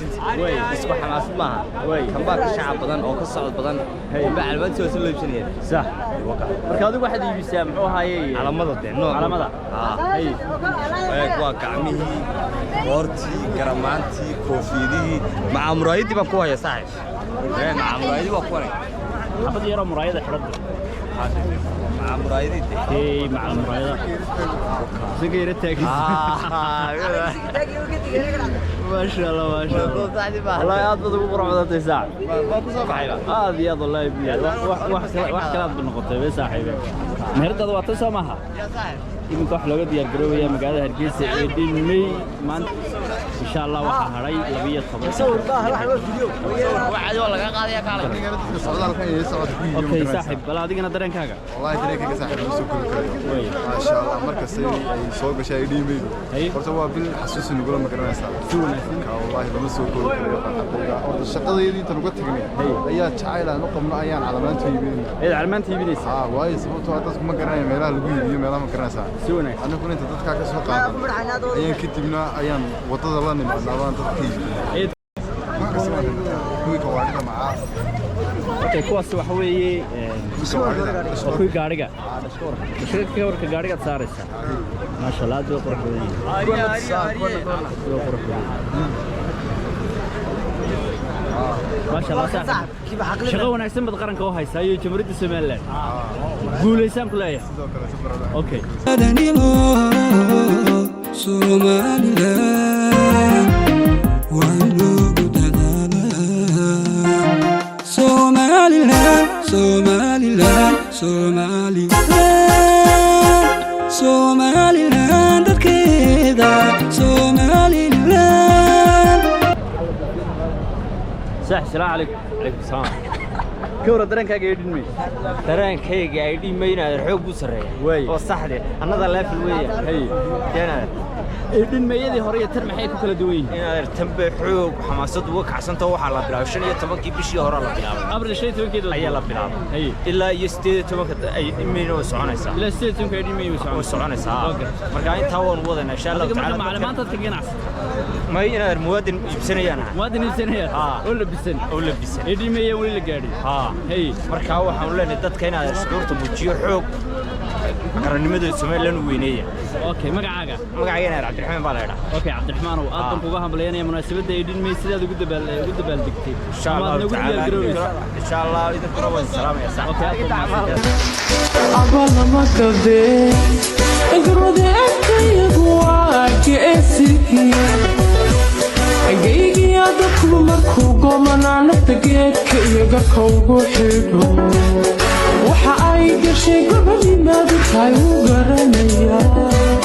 wareejinta. Isku xamaasad maaha. Kan baa ka shacab badan oo ka socod badan. Kan baa calamaantii waa soo loo iibsanaya. Sax. Marka adigu waxaad iibisaa muxuu ahaayey? Calamada dee nooc. Calamada. Haa. Eeg, waa gacmihii, qoortii, garamaantii, koofiyadihii, maca muraayadii baan ku haya saaxiib. Ee maca muraayadii waa kuwanay. Xabad yaroo muraayada xidhada. Maca muraayadii dee. Hey, maca muraayada isaga yara taagis. Maasha Allah, maasha Allah, wallahi aad baad ugu qurux badantahay saac. Waa ku soo baxayba. Aad iyo aad, wallahi billahi, wax kale, wax kale aad ba noqotay bay saaxiibe. Meheradaada waa tan soo maaha? Iminka wax looga diyaar garoobaya magaalada Hargeysa ee May maanta insha Allah waxaa hadhay 12. Waa laga qaadaya kaalay. Dadka socdaalkan iyo socodka ku yihiin. Okay saaxiib, bal adigana dareenkaaga. Wallahi dareenkayga saaxiib ma soo koobi karayo. Maasha Allah, markasta ay soo gashay ay dhiimaydu horta waa bil xasuusi nugula, ma garanaysaa? Si wanaagsan. Ka wallahi lama soo koobi karayo farxadayda. Horta shaqadeydii intaan uga tagnay ayaa jacayl aan u qabno ayaan calamaanta iibinayna. Ayaad calamaanta iibinaysaa? Haa, waayo sababtoo ah dadku ma garanaya meelaha lagu iibiyo, meelaha, ma garanaysaa? Si wanaagsan. Annaguna inta dadkaa ka soo qaadan ayaan kadibna ayaan waddada la nimaadnaa baan dadka ka iibinaa. Wax kasta waan helnaa. Kuwii gawaarida macaa. Okay, kuwaas waxa weeye gawaarida. Waa kuwii gaadhiga ka warka gaadhigaad saaraysaa. Maasha Allah, aad bay qurux badan yihiin, aad bay qurux badan yihiin. Maasha Allah saaxiib, shaqo wanaagsan baad qaranka u haysaa iyo Jamhuuriyadda Somaliland. Guulaysaan ku leeyahay. Sidoo kale si barada. Okay. Somaliland waa inoogu dadaalaa. Somaliland, Somaliland, Somaliland, Somaliland dadkeeda, Somaliland. Saax, salaamu calaykum. Calaykum salaam. Ka warran dareenkaaga ee dhinmay? Dareenkayga ay dhimay inaad xoog u sarreeya. Waay. Oo saxde another level weeyaan. Hay. Inaad Ee dhinmayadii hore iyo tan maxay ku kala duwan yihiin? Inaad tanbe xoog xamaasadu uga kacsantao. Waxaa la bilaabay 15-kii bishii hore la bilaabay. Abril 15-keeda ayaa la bilaabay. Hay. Ilaa iyo 18-ka ay dhimayna way soconaysaa. Ilaa 18-ka ay dhimay way way soconaysaa. Waa gartay. Marka intaa waan wadaynaa insha Allahu Adiga marka tacaala. macluumaadka ka ganacsi? May, inaad muwaadin iibsanayaan ahay. Muwaadin iibsanaya oo labisan. Oo labisan. Ee dhimaya weli la gaadhin. Haa. Hay. Marka waxaan leenahay dadka inaad shucuurta muujiyo, xoog qarannimada Somaliland u weyneeya. Okay, magacaaga? Magacayga inaad Cabdiraxmaan baa la idhaa. Okay Cabdiraxmaan, oo aad baan kuga hambalyaynaya munaasabadda ee dhinmay sidaad ugu dabaaldegtay insha ama aad Allahu noogu tacaala. diyaargaroobayso. Insha Allah idinkuna waan salaamaya sax. Okay, aad baad mahadsantahay. Abalamakade garwadeekayagu waa geesigii gaygiya dadku markuu gomanaa nafta geedka iyo garka ugu xidho waxa ay gashay gobonimaadu tahay wuu garanayaa.